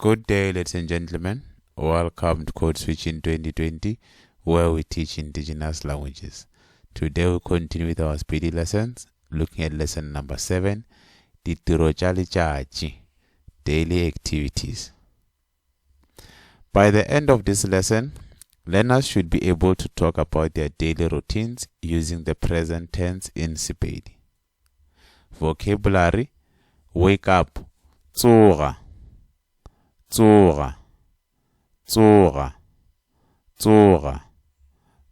Good day, ladies and gentlemen. Welcome to Code Switching 2020, where we teach indigenous languages. Today we continue with our Sepedi lessons, looking at lesson number 7, Ditiro tša letšatši, daily activities. By the end of this lesson, learners should be able to talk about their daily routines using the present tense in Sepedi. Vocabulary Wake up, tsoga, tsoga, tsoga, tsoga,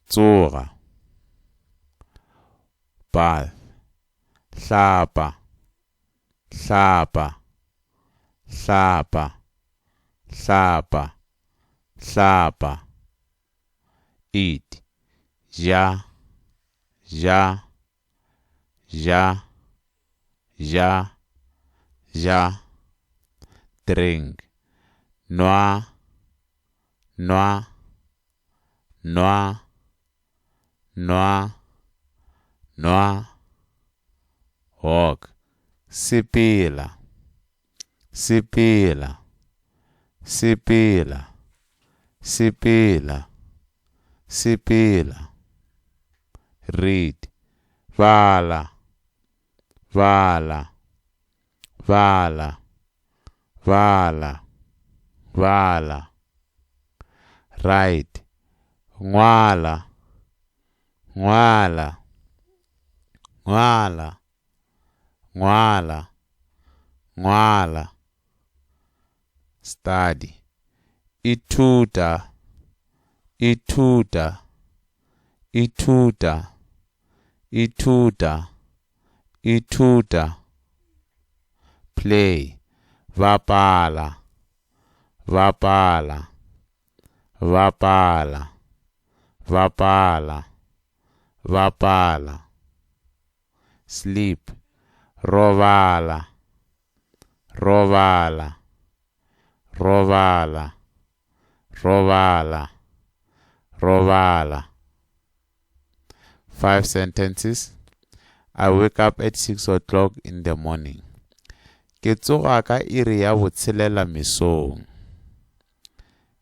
tsoga. Bath, hlapa, hlapa, hlapa, hlapa, hlapa. Eat, ja, ja, ja, ja, ja. Drink, nwa, nwa, nwa, nwa, nwa. Walk, sepela, sepela, sepela, sepela, sepela. Read, bala, bala, bala, bala, bala. Write, ngwala, ngwala, ngwala, ngwala, ngwala. Study, ithuta, ithuta, ithuta, ithuta, ithuta. Play, bapala, bapala, bapala, bapala, bapala. Sleep, robala, robala, robala, robala, robala. 5 sentences. I wake up at 6 o'clock in the morning. Ke tsoga ka iri ya botshelela mesong.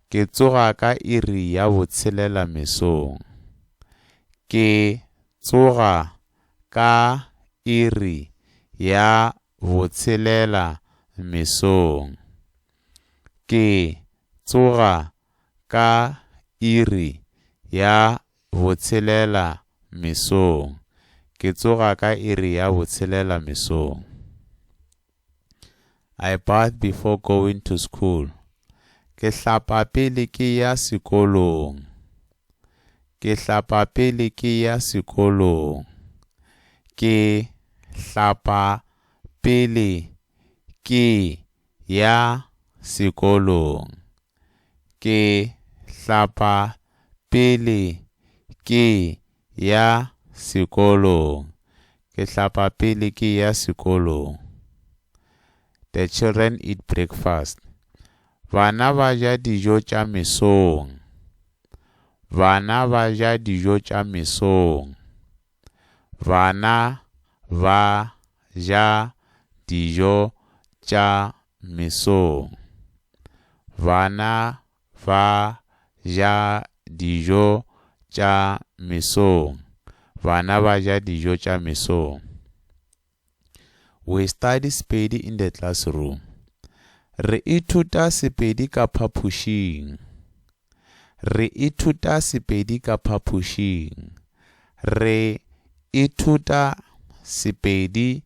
Ke tsoga ka iri ya botshelela mesong. Ke tsoga ka iri ya botshelela mesong. Ke tsoga ka iri ya botshelela mesong. Ke tsoga ka iri ya botshelela mesong. I bath before going to school. Ke hlapa pele ke ya sekolong. Ke hlapa pele ke ya sekolong. Ke hlapa pele ke ya sekolong. Ke hlapa pele ke ya sekolong. Ke hlapa pele ke ya sekolong. The children eat breakfast. Bana ba ja dijo tša mesong. Bana ba ja dijo tša mesong. Bana ba ja dijo tša mesong. Bana ba ja dijo tša mesong. Bana ba ja dijo tša mesong. We study Sepedi in the classroom. Re ithuta Sepedi ka phapošing. Re ithuta Sepedi ka phapošing. Re ithuta Sepedi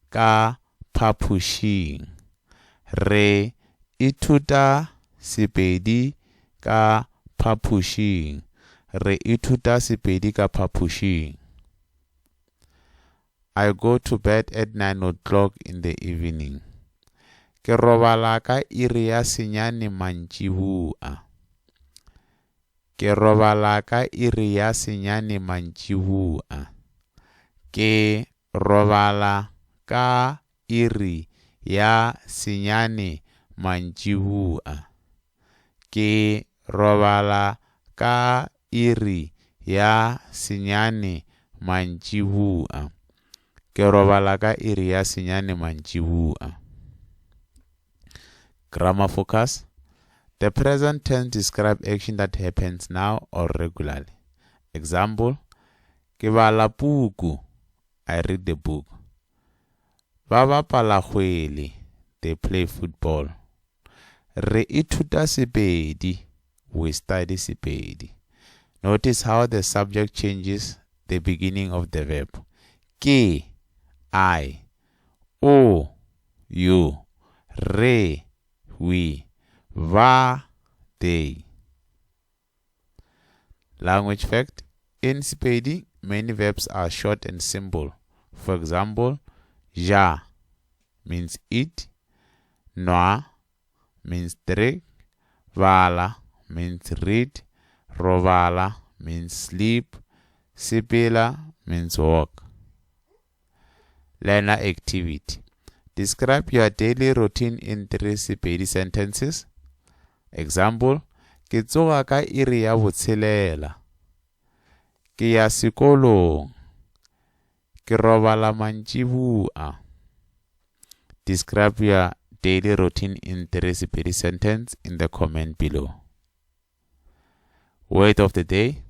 ka phapošing. Re ithuta Sepedi ka phapošing. Re ithuta Sepedi ka phapošing. I go to bed at 9 o'clock in the evening. Ke robala ka iri ya senyane mantšibua. Ke robala ka iri ya senyane mantšibua. Ke robala ka iri ya senyane mantšibua. Ke robala ka iri ya senyane mantšibua. Ke robala ka iri ya senyane mantšibua. Grammar focus. The present tense describe action that happens now or regularly. Example, Ke bala puku. I read the book. Ba bapala kgwele. They play football. Re ithuta Sepedi. We study Sepedi. Notice how the subject changes the beginning of the verb. Ke, I, o, you, re, we, ba, they. Language fact. In Sepedi, many verbs are short and simple. For example, ja means eat, nwa means drink, bala means read, robala means sleep, sepela means walk. Learner activity. Describe your daily routine in three Sepedi sentences. Example, Ke tsoga ka iri ya botshelela. Ke ya sekolong. Ke robala mantšibua. Describe your daily routine in three Sepedi sentence in the comment below. Word of the day,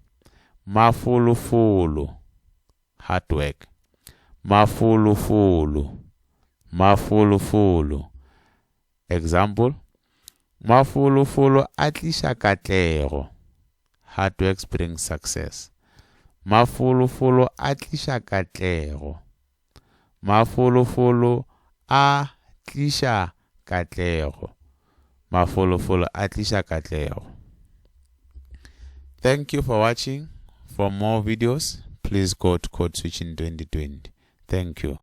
mafolofolo, hard work. Mafolofolo, mafolofolo. Example, mafolofolo a tliša katlego. Hard work brings success. Mafolofolo a tliša katlego. Mafolofolo a tliša katlego. Mafolofolo a tliša katlego. Thank you for watching. For more videos, please go to Code Switching 2020. Thank you.